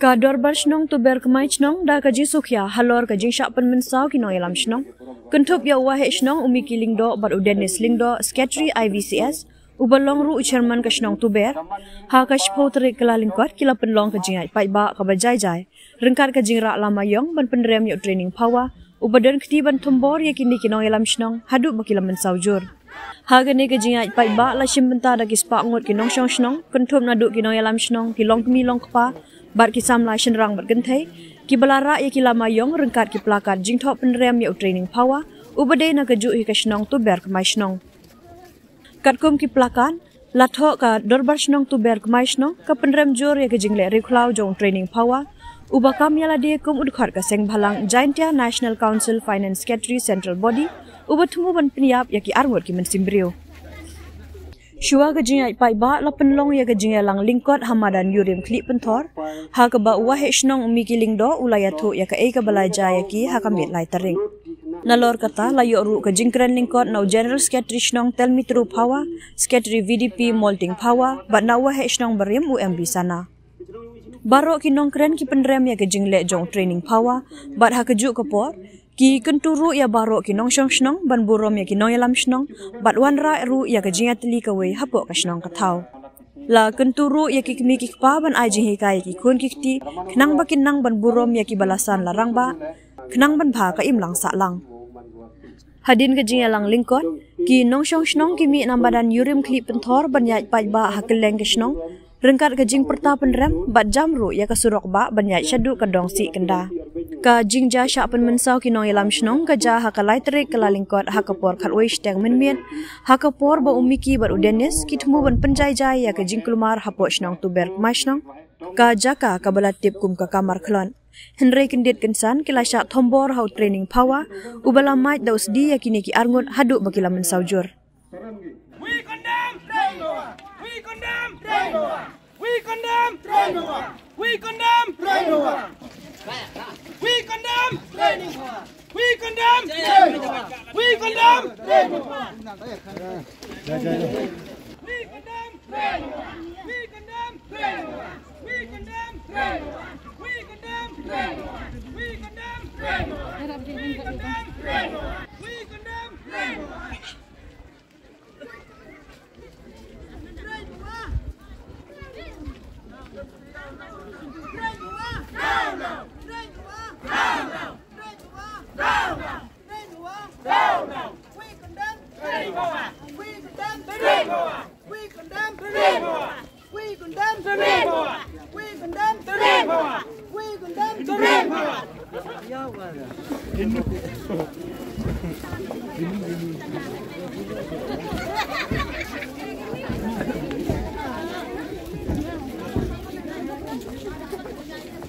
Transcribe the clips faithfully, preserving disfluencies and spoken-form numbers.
Ka Dorbar Shnong Tuber Kmai Shnong da ka jingsngewkhia halor ka jingshah pynmynsaw ki nongïalam shnong, kynthup ïa u Waheh Shnong u Miki Lyngdoh bad u Dennis Lyngdoh, Secretary I V C S, uba long ruh u Chairman ka shnong Tuber, ha ka shiphew tarik Kyllalyngkot ki la pynlong ka jingïaid paidbah kaba jai jai ryngkat ka jingrah lama ïong ban pynrem ïa u Training Phawa, uba don kti ban thombor ïa kine ki nongïalam shnong haduh ba ki la mynsaw jur. Ha kane ka jingïaid paidbah la shim bynta da ki spah ngut ki nongshong shnong, kynthup naduh ki nongïalam shnong, ki longkmie longkpa bad ki samla shynrang bad kynthei, kiba la rah ïa ki lama ïong ryngkat ki plakat jingthoh pynrem ïa u Training Phawa, uba dei na kajuh hi ka shnong Tuber Kmai Shnong. Katkum ki plakat, la thoh ka Dorbar Shnong Tuber Kmai Shnong ka pynrem jur ïa ka jingleh riewkhlaw jong u Training Phawa, uba kam ïa lade kum u dkhot ka seng bhalang Jaintia National Council Finance Secretary Central Body, uba thmu ban pynïap ïa ki arngut ki mynsiem briew. Shuwa ka jingïaid paidbah la pynlong ïa ka jingïalang lyngkot ha madan Yurim Khlieh Pynthor, ha kaba u Waheh Shnong u Miki Lyngdoh u la ïathuh ïa kaei kaba la jia ïa ki ha ka miet lai tarik. Nalor kata la ïoh ruh ka jingkren lyngkot na u General Secretary Shnong Telmitru Phawa, Secretary V D P Molting Phawa, bad na u Waheh Shnong barim u M B Sana. Baroh ki nongkren ki pynrem ïa ka jingleh jong u Training Phawa, bad ha kajuh ka por, ki kyntu ruh ïa baroh ki nongshong shnong ban burom ïa ki nongïalam shnong, bad wanrah ruh ïa ka jingïatylli kawei hapoh ka shnong ka thaw. La kyntu ruh ïa ki kmie ki kpa ban ai jinghikai ïa ki khun ki kti, khnang ba kin nang ban burom ïa kiba la san la rangbah, khnang ban bha ka imlang sahlang. Hadien ka jingïalang lyngkot, ki nongshong shnong ki mih na madan Yurim Khlieh Pynthor ban ïaid paidbah ha kylleng ka shnong, ryngkat ka jingpyrta pynrem bad jam ruh ïa ka surok bah ban ïaid shaduh ka dong Sih Kynda. Ka jingjia shah pynmynsaw ki nongïalam shnong ka jia ha ka lai tarik Kyllalyngkot ha ka por khatwei shiteng mynmiet, ha ka por ba u Miki bad u Dennis ki thmu ban pynjai jai ïa ka jingkulmar hapoh shnong Tuber Kmai Shnong, ka jaka kaba la tip kum ka kamar khlot. Hynrei kyndit kynsan ki la shah thombor ha u Training Phawa, uba la mait da u sdi ïa kine ki arngut haduh ba ki la mynsaw jur. We condemn! We condemn! We condemn! We condemn! We condemn! We condemn! We condemn! We condemn! We condemn! We condemn the rape. We condemn the rape. We condemn the rape. We condemn the rape. We condemn the rape.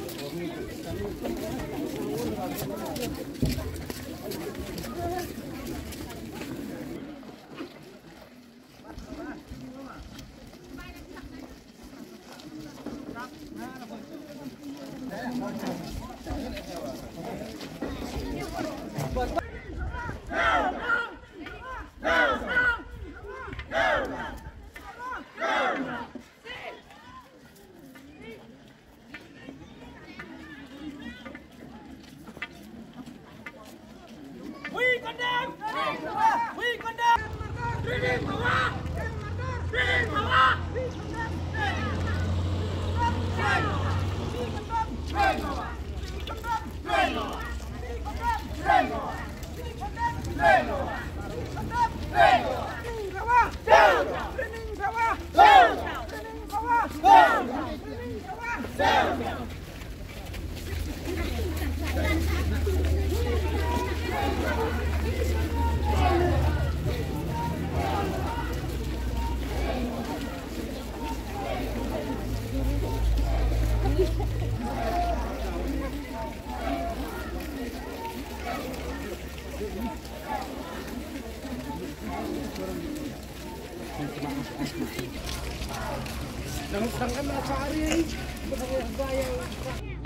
We condemn! We condemn!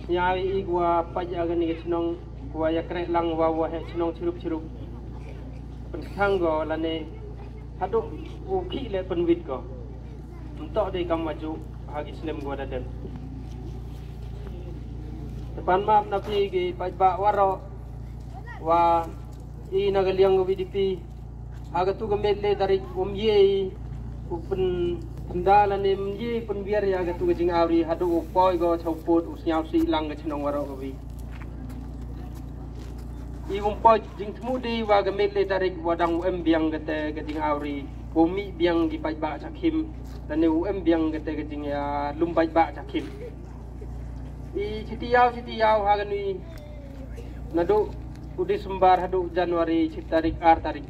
Ïa i kwah peit ïa kane ka shnong, kwah ïa kreh lang wa wa heh shnong chirup chirup. Pynkhang ko lane haduh u khih leh pynwit ko. Mynta dei kam maju ha ki snem ko da dep. Te pan map na phi ki paidbah waroh, wa i na ka liang ka V D P ha katu ka miet le tarik um ye u pynda lane um ye pynbiar ïa katu ka jingawri haduh u poi ko cha u pud u sniaw sih lang ka chnong waroh ka wi. I um poi jingthmu dei wa ka miet le tarik wa dang u em biang kate ka jingawri, u mih biang ki paidbah cha khim, lane u em biang kate ka jing, ah, lum paidbah cha khim. I chiti yaw chiti yaw ha kani naduh u December haduh January chi tarik ar tarik.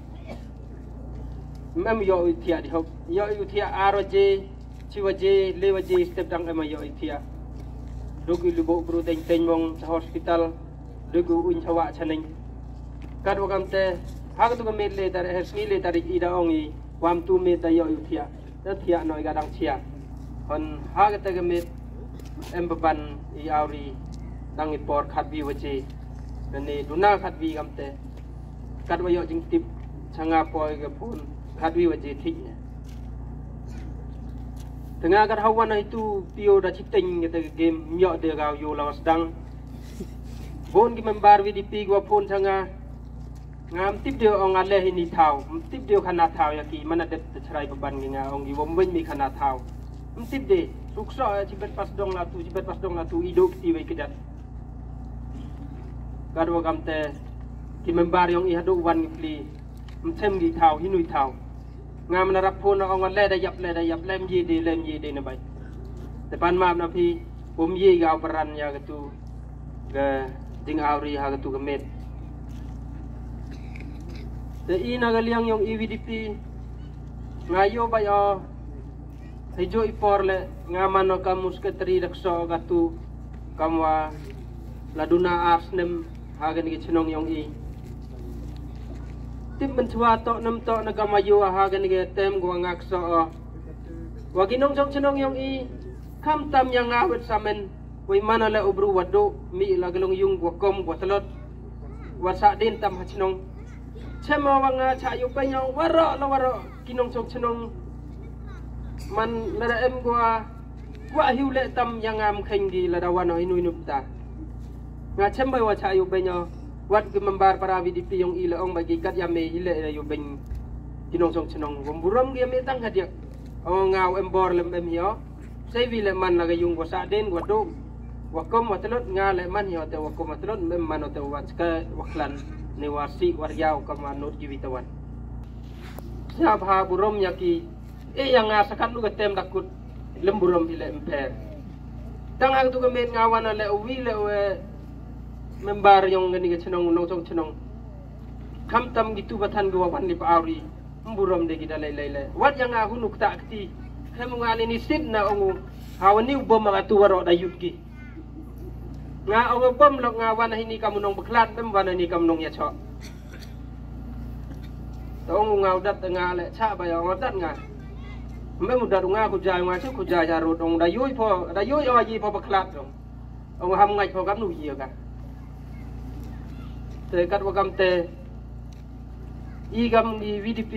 Mem ïoh u thiah di hok, ïoh u thiah ar waje, chi waje, le waje step dang em ïoh u thiah. Duk u lubo bru teng teng mong cha hospital, duk u un cha wa cha neng. Kat wa kam te ha katu ka miet le tarik, ha sngi le tarik i da ong i wam tu miet da ïoh u thiah. Da thiah noi ka dang chia. Hon ha kata ka miet em baban i awri dang i por khatwi waje. Nane duna khatwi kam te. Kat wa ïoh jingtip cha nga poi ka phone khatwi waje thik ne. Te nga kat hawan ai tu pio da chiteng kata ka game ïoh de ga ïoh lawas dang. Bon ki member V D P wa phone cha nga. Ngam tip de ong ale hini thaw, ngam tip de khana thaw ïa ki, mana dep te chrai baban ngi nga ong ki wom wen mi khana thaw. Ngam tip de, suk so chi bet pas dong la tu, chi bet pas dong la tu, i dok ti wei kedat. Kat wa kam te ki member ïong i haduh wan ngi pli. Ngam chem ngi thaw, hinui thaw. Ngam na rap phone ong le da yap, le da yap, lem ye de, lem ye de na bai. Te pan map na phi, wom ye ga operan ïa katu. Ka jingawri ha katu ka miet. Te i na ka liang ïong i V D P nga ïoh ba ïoh. Hei jo i por le nga mano kam u secretary da kso katu kam wa la duna ar snem ha kani ka chnong ïong i. Tip men chwa to nem to na kam wa ïoh ha kani ka tem ko nga kso. Wa ki nongchong chnong ïong i kam tam ïa nga wet samen. Wei mana le u bru wa du mi la ka long yung wa kom wa tlot. Wa sa din tam ha chnong. Chem wa nga cha yu peng ong waroh la waroh ki nongchong chnong. Man la da em gwa wa hiu le tam ïa nga mkheng gi la da wan hoi nui nup ta. Nga chem bai wa cha yu peng ong wat ki member para V D P ïong i le ong bai ki kat ïa me hi le yu peng ki nongchong chnong. Wom burom gi ïa me tang hadiak. Ong nga em bor lem em hi o. Sei wi le man la ka yung wa sa den wa du wa kom wa tlot nga le man hi o te wa kom wa tlot mem man o te wa chka wa khlan ne wa si wa riaw kam wa not ki wi tawan. Sia bha burom ïa ki e ïa nga sakat nu ka tem da kut lem burom hi le em per. Tang ha tu ka met nga wan le wi le we member ïong kani ka chnong nongchong chnong. Kam tam ki tu ba than ki wa wan li pa awri. Mburom de ki da lei lei lei. Wat ïa nga hunu kta kti. Khem nga ni ni sit na ongu. Ha wani u bom nga tu waro da yut ki. Nga ongu bom lok nga wan hini kam nong baklat dem wan hini kam nong ïa chok. Ta ongu nga u dat nga le cha ba ïa ongu dat nga. Mem u dat nga ku jai nga chu ku jai ja rot ong da yui pho da yui o ji pho baklat ong. Ong ham ngai pho kam nu ïa ka. Te kat wa kam te i kam i V D P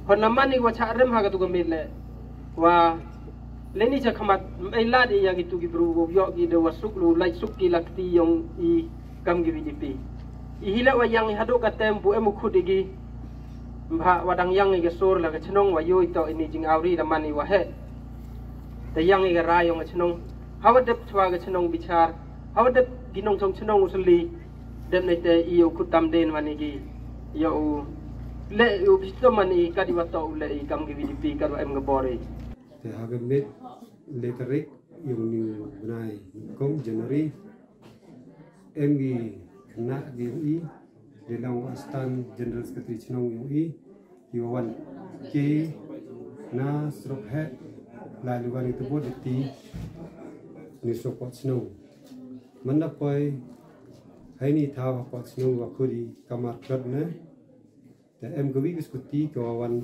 hon la man i wa cha rem ha ka tu ka met le wa le ni cha khamat ei lad i ya ki tu ki bru wo yo ki de wa suk lu lai suk ki lak ti yong i kam ki V D P. I hi le wa yang i hadok ka tem bu em u khut i ki. Mbha wa dang yang i ka sur la ka chnong wa yo i to i ni jing awri la man i wa he. Te yang i ka ra yong ka chnong ha wa dep chwa ka chnong bichar ha wa dep ki nong chong chnong u sli. Dep nei te i u khut tam den man i ki. Yo u le u bisto man i ka di wa to u le i kam ki V D P ka wa em ka bor i. Te ha ka met le tarik yong ni bnai kong January em ki kna ki i de long wa stan general secretary chnong yong i. Ki wa wan ki na srok he la li wan i tu bot ti ni srok pot chnong. Manda poi hai ni thaw pot chnong wa khudi kamar krat ne. Te em ka wi ka skuti ka wa wan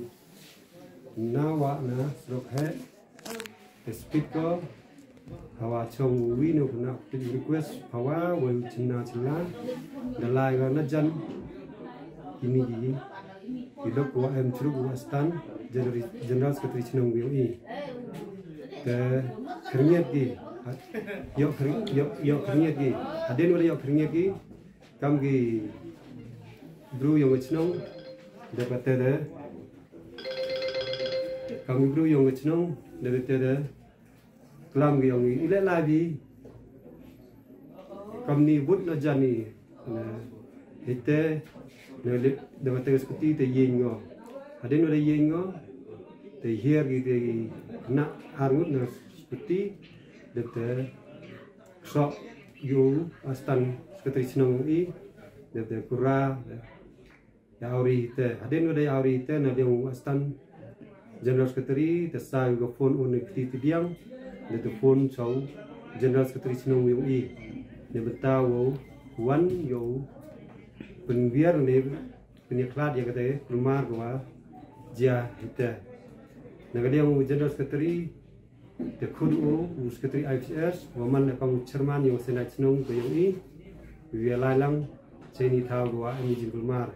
na wa na srok he. Te speed ko hawa chong wi no na pin request hawa wa chna chla da lai ga na jan. Kini gi ki lok wa em chru wa stan general general secretary chnong wi i. Te khriet gi Ïoh khring, ïoh, ïoh khyndiat ki. Hadien wada ïoh khyndiat ki. Kam ki bru ïong ka chnong. Da kata da. Kam ki bru ïong ka chnong. Da kata da. Klam ki ïong i leh la bi. Kam ni but na jan ni. Na hite. Na lip da kata ka skuti te ïeng ngo. Hadien wada ïeng ngo. Te hiar ki te na arngut na skuti. Da te Sok ïu astan sekretari chnong i. Dep de kura ya awri te. Hadien wada ya awri te na liang astan general secretary te sa ïu ka phone un kti ti diang. Dep te phone sau general secretary chnong ïu i. Ne benta wo wan ïu penwiar ne penyeklat ya kata kulmar gua jia hite. Na ka liang general secretary Te khun u, u sekretari I V C S, wa man na kong chairman yong senat chnong ka yong i, wi lai lang, cheni thaw wa ami jingkulmar.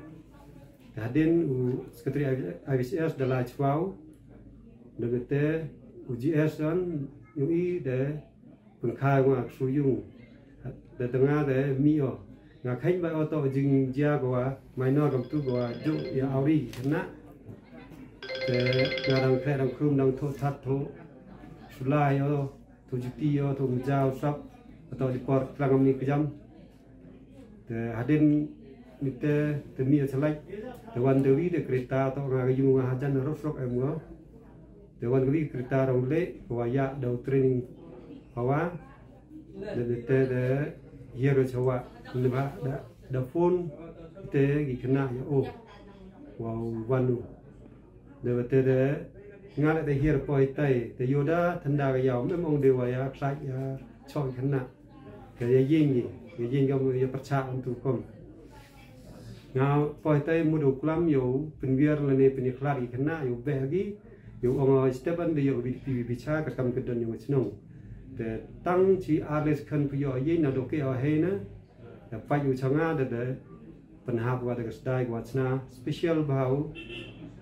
Te hadien u sekretari I V C S da lai chwaw, da te u G S an, yong i, da pengkhai wa ksu yung. Da tengah da mi o. Nga khein ba o to jing jia ko wa minor kam tu ko wa ju ya auri kena. Te nga dang kre dang krum dang tho chat tho. Sulai o, tho juti o, tho mjau sap. To di por tlang ni kejam. Te hadien ni te te mi o chalai. Te wan dewi de kereta to nga yung nga hajan rosok em ngo. Te wan dewi kereta rong le ko wa ya dau training hawa. Da da te da hiar chawa ne ba da da phone te ki kena ya o. Wa wan u. Da ba te da nga le da hiar poi tai te yoda thanda ga yaw mem ong de wa ya khlai ya choi kena. Te ya ying ni ya ying ga ya percha antu kom. Nga poi tai mudu klam yo penwiar lane peniklar i kena yo beh gi. Yo ong step an de yo bi bi bi cha ka kam kedon yo chnong. Te tang chi arles khan pu yo ye na doke o he na. Da pait u changa da da penhap wa da ka sdai wa chna special bhau.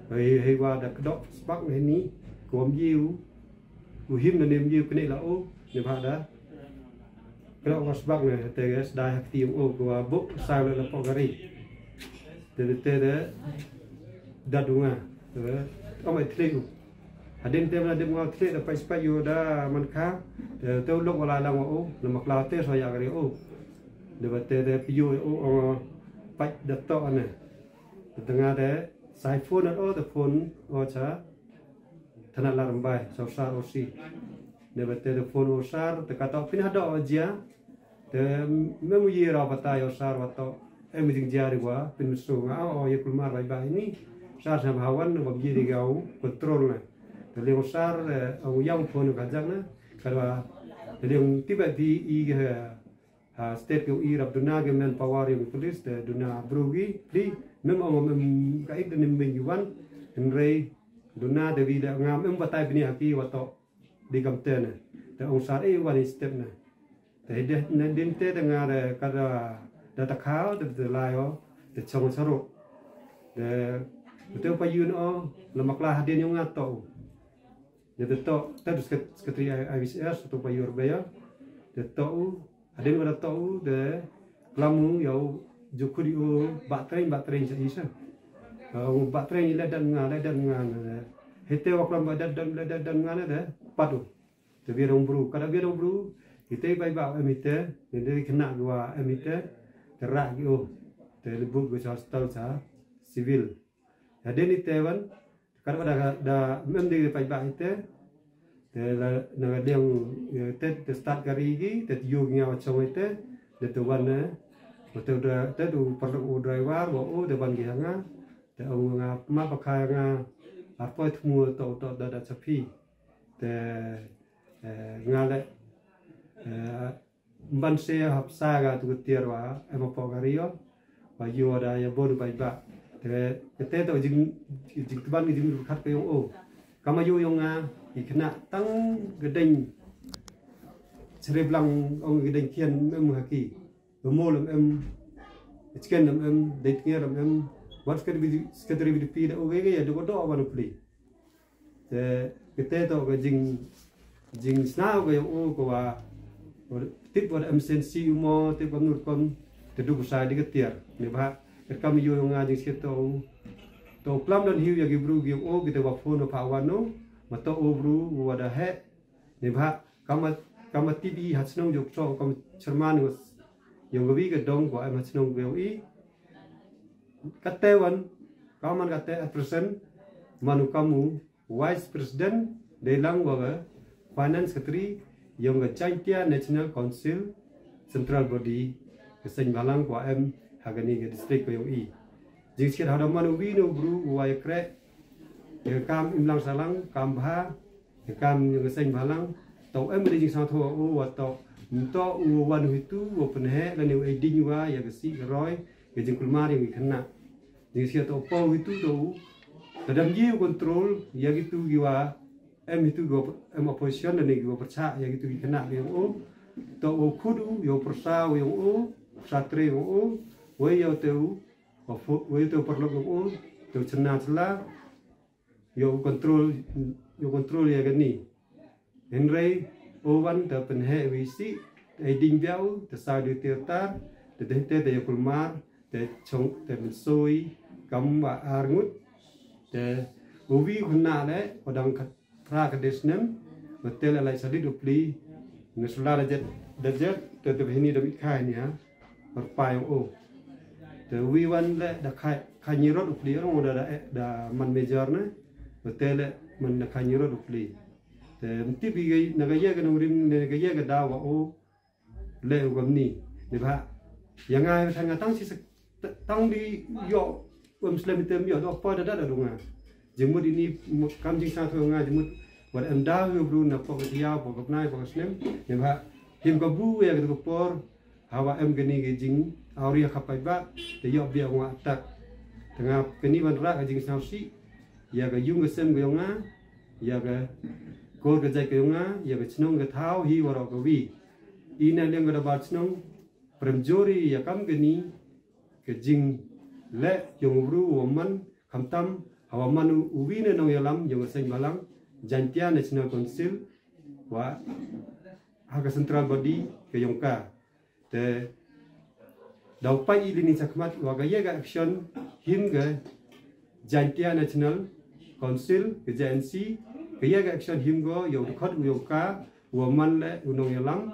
Hei hei wa da kedok spak ne ni kom ye u. U him na nem ye u kene la o ne bha da. Kedok wa spak ne te ga sdai hak ti o ko wa bo sai la la pok gari. Te te te da dunga. Ong ai tle u. Hadien te na dem ngau tle da pais pais yo da man kha. Te te lok wala lang o na makla te so ya gari o. De ba te de piyo o ong pais da to ne. Te nga de sai phone o de phone o cha. Thana lar mbai so sar o si. De ba te de phone o sar te ka to pin ha do o jia. Te mem u ye raw pata yo sar wa to em jing jia ri wa pin su nga o ye kulmar bai bai ni sar sa hawan wa ye ri gau control na. Te liang sar o yang phone ka jang na ka wa te liang tiba di i ge ha state ke i rap duna ge men power yung police te duna bru gi pli mem o mem ka ik de nem ben yuan en rei duna de wi de ngam em batai bini aki wa to di kam te ne te ong sar e wa ni step ne. Te de ne din te de nga de ka da da ta khaw de de lai o de chong charo. De te pa yun o la makla hadien yo nga to. De de to te du sekretari I V C S to pa yor be ya. De to u hadien wa da to u de klamu yo ju khudi u ba train ba train sa isa. U ba train le dan nga le dan nga ne. Hete wa klam ba dan dan le dan dan nga ne de patu. Te bia dong bru, kada bia dong bru, ite bai ba em ite, ne de kena gua em ite, te ra gi o, te lebut gua sa hospital sa civil. Ya de ni te wan, kada da da mem de pai ba ite, te la na ga deng te te start gari gi, te yu ngi awa chong ite, de te wan ne, te da te du perlu u driver, wa o de ban gi nga, te o nga ma pakai nga, apa tmu to to da da chapi. Te nga le mban se hap sa ga tu tiar wa em po ga rio wa yo da ya bon bai ba te te to jing jing ban jing khat ka yong o kama yo yong nga i kena tang gedeng chere blang ong gedeng kian em haki mo lem em chicken lem em dei tiar lem em wat sekretari sekretari B D P da o ge ya do do wa pli. Te kete to ka jing jing snaw ka yong u ka wa Tip wat em sen si u mo, tip kam nur kam te du besai di ketiar. Ni ba, kat kam yo nga jing siat to. To klam dan hiu ya ki bru ki o ki te wa phone pa wano. Ma to o bru wa da he. Ni ba, kam kam tip i ha chnong jok to kam chairman was. Yong wi ka dong wa em ha chnong wi i. Kate wan, kaman kate at present, manu kamu, Vice President, dei lang wa ga Finance Secretary, yong ga Jaintia National Council, Central Body, ka seng balang kwa em, ha kani ka district ka yong i. Jing siat hada manu wi no bru, wa ya kre, ya kam imlang salang, kam bha, ya kam yong ka seng balang, to em dei jing sang tho o, wa to, to u wan hitu, wa penhe, lani u eding wa, ya ka si ka roi, ya jing kulmar yong i kena. Jing siat to pau hitu to u. Tadam ji u control, ya gitu giwa, em hitu giwa, em opposition dan giwa percha, ya gitu gi kena gi o. To u khud u, yo persa u yong o, persa tre yong o, wei yo te u, wei te u perlok yong o, te u chena chela, yo control, yo control ya gani. Hynrei, o wan te penhe wi si, te ding biau, te sa du te tar, te te te te yo kulmar, te chong, te mensoi, kam wa arngut, te uwi huna le, odang kat, tra ka desnem, betel lai sadit upli, ne sula da jet, da jet, te te hini da mikhai ni ha, berpai o. Te uwi wan le, da khai, khai nyirot upli, orang da, da, da man major ne, betel le, man da khai nyirot upli. Te mtip i na ka ya ka nongrim, na ka ya ka dawa o, le u gamni. Ni ba, ya nga, ya nga tang si sek, tang di yo, um slem tem yo, do pa da da da dunga. Jimut ini, kam jing sa tu nga, jimut, wat em da hu bru na pok ya, pok nai, pok snem. Ni ba, him ka bu ya ka por, hawa em kani ka jing, awri ya kapai ba, te yo bia nga atak. Tengah kani ban ra ka jing sa si, ya ka yung ka sem ka yong nga, ya ka kor ka jai ka yong nga, ya ka chnong ka thau, hi warok ka wi. Ina liang ka dabar chnong, prem jori ya kam kani, ka jing le yong bru wa man, kam tam, hawa man u, u wi ne nong yalam, yong ka seng balang, Jaintia National Council, wa, ha ka central body, ka yong ka. Te, daw pai i lini sakmat, wa ka ya ka action, him ka, Jaintia National Council, ka J N C, ka ya ka action him go, yow dkhot u yow ka, u man le, u nong yalam.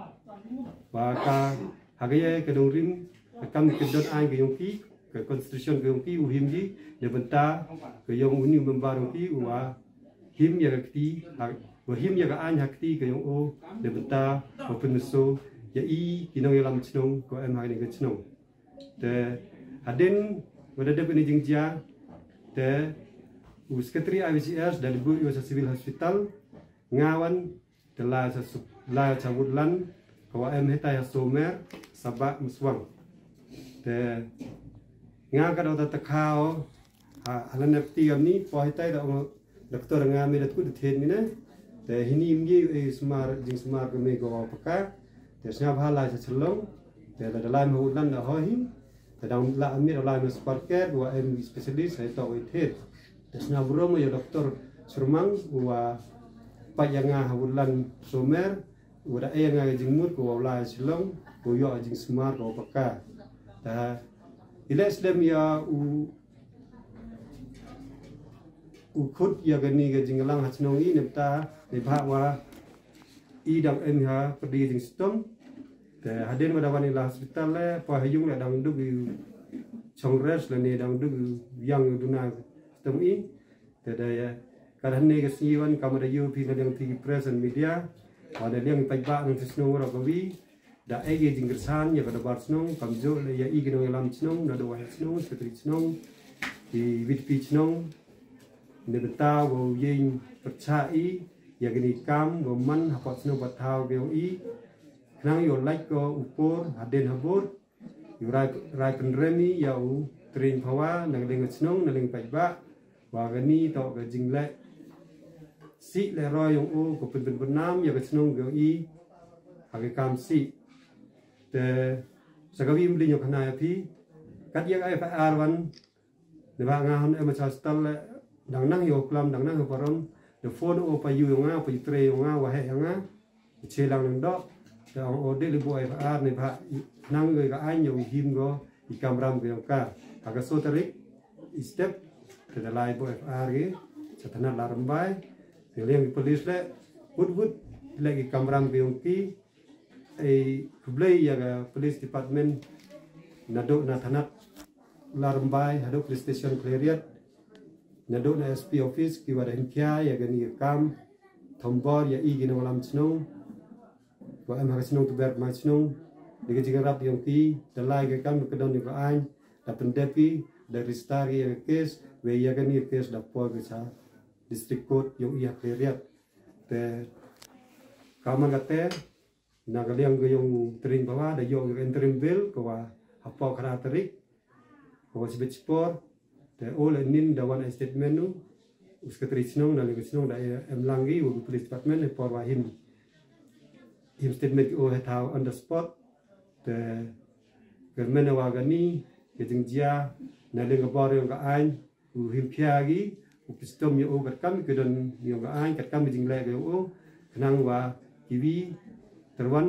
Wa ka, ha ka ya ka dong rim, ka kam ka don ai ka yong ki, ka constitution ka yong ki, u him ji, ne benta, ka yong u ni member yong ki, u wa, him ya ka kti, ha, wa him ya ka ain ha kti ka yong o, ne benta, wa penmeso, ya i, ki nong yalam chnong, ko em ha ka chnong. Te hadin, wada dep ini jingjia, te u secretary I V C S, da libu yo sa civil hospital, ngawan, te la sa su-, la sa woodland, kawa em hetai ha somer, sabak meswang. Te nga ka dota te khao, ha, halan nep ti gam ni, po hetai da ong doktor nga me da tku da thet mine. Te hini mgi e sumar, jing sumar ka me go paka. Te sna bha lai sa chelong. Te la da lai ma woodland da ho hi. Te dang la amir lai ma sparker, wa em specialist, hai to wai thet. Te sna buro mo ya doktor Surmang, wa pa ya nga ha woodland somer, wa da e nga jing mut, ko wa lai chelong, ko yo jing sumar, ko paka. Ta, ile slem ya u, u khut ya gani ga jinglang ha chnong i, nepta, ne bha wa, i dang em ha, perdi jing stom. Te hadin ma da wan i la hospital le, pa ha yung le dang duk i chong res le ne dang duk i yang i duna stom i. Te da ya, ka dhan ne ka sngi wan, ka ma da yu phi na liang phi press and media, wa na liang i paidbah nang ti chnong wa ra ka wi, da e ki jingkyrsan, ya ka dabar chnong, kam jo le ya i ki nong yalam chnong, na da wa ya chnong, secretary chnong, i V D P chnong, ne benta wa u yeng percha i, ya ki ni kam, wa man, ha pot chnong, pot thaw, ki yong i, knang yo like ko, u por, hadin habur, Yu rai, rai pynrem i ya u tring phawa, na ka liang ka chnong, na liang paidbah, wa kani to ka jingleh. Sih leh roi yong u, ka pynpynpynam, ya ka chnong ka i, ha ka kam sih. Te, sa ka wi mlin yong khana ya phi, kat ya ka F I R wan, ne ba nga hon em cha stal le, dang nang yo klam, dang nang yo parom, de phone o pa yu yong nga, pa yu tre yong nga, wa he yong nga, che lang nang dok, Te ong o dei li buh F I R ne ba nang ïa ka aiñ ïa u him ko i kamram ko ïong ka. Ha ka so tarik i step te da lai buh F I R ki sa thanat Ladrymbai. Te liang ki police le wut wut le ki kamram ko ïong ki. Ei khublei ïa ka police department naduh na thanat Ladrymbai haduh police station Khliehriat. Naduh na S P office ki wa da hynkhia ïa kani ka kam thombor ïa i ki nonglam chnong wa em ha ka chnong Tuber Kmai Chnong. Ni ka jingrap ïong ki da lai ka kam ka don ïa ka aiñ da pyndep ki da register ki ïa ka case wei ïa kani ka case da poi ka cha district court ïong i ha Khliehriat. Te ka man ka te na ka liang ka ïong tring ba wa da ïong ïa ka interim bail ka wa hapoh ka tarik ka wa sibit sipor. Te o le nin da wan ai statement u u secretary chnong na liang ka chnong da em lang ki u police department e por wa him him statement ki o he thaw on the spot. Te ka mena wa ka ni ka jingjia na liang ka bor ïong ka aiñ u him phia ki u pistom ïa o katkam ki don ïong ka aiñ katkam ki jingleh ka ïong o. Khnang wa ki wi terwan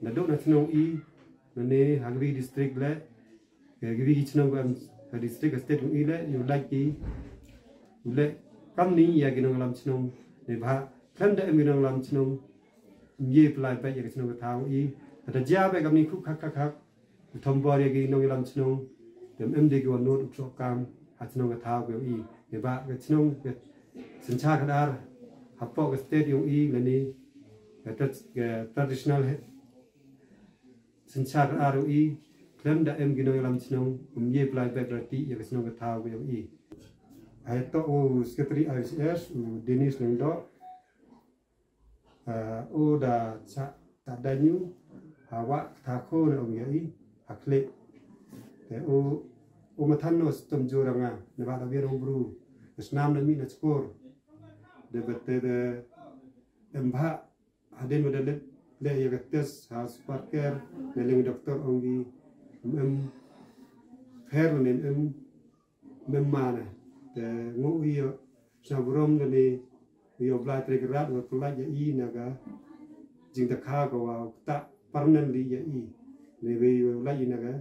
naduh na chnong i na ne ha ki wi district le ki wi ki chnong ka em ha district ka state i le ïong lait ki u le kam ni ïa ki nonglam chnong ne ba khlem da em ki nonglam chnong. Ym ye pla bad ïa ka chnong ka thaw i. Kata jia bad kam ni khuk khak khak khak u thombor ïa ki nonglam chnong. Te em de ki wa not u kso kam ha chnong ka thaw ka i ne ba ka chnong ka synchar ka dar hapoh ka state ïong i lane ka traditional synchar ka dar ïong i. Khlem da em ki nonglam chnong ym ye pla bad rati ïa ka chnong ka thaw ka ïong i. Ai to u secretary I C S u Dennis Lyngdoh. U da cha ta da ñu ha wa ta ko na ong ya i ha kle. Te u u ma than no stom jor nga ne ba da wir u bru. Snam na mi na chkor de bete de em ba ha den wa da le le ya ka tes ha sparker ne leng doktor ong gi em her ne em mem mana. Te ngu ïa sna brom da ne ïa bla trek rat wa pula ya i na ga jing da kha ga wa ta parnen li ya i ne we ïa la i na ga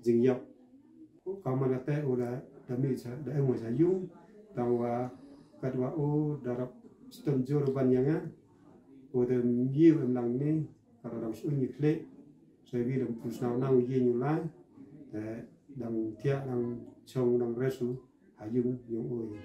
jing yap. Ka mana te u da da mi sa da em wa sa yung ta wa kat wa u da rap ston jor ban ya nga u da mi em lang ne ka da dang sun ni kle. Sa wi dang pus nau nau ye ñu lai. Te dang tiak dang chong dang resu ha yung yung oi.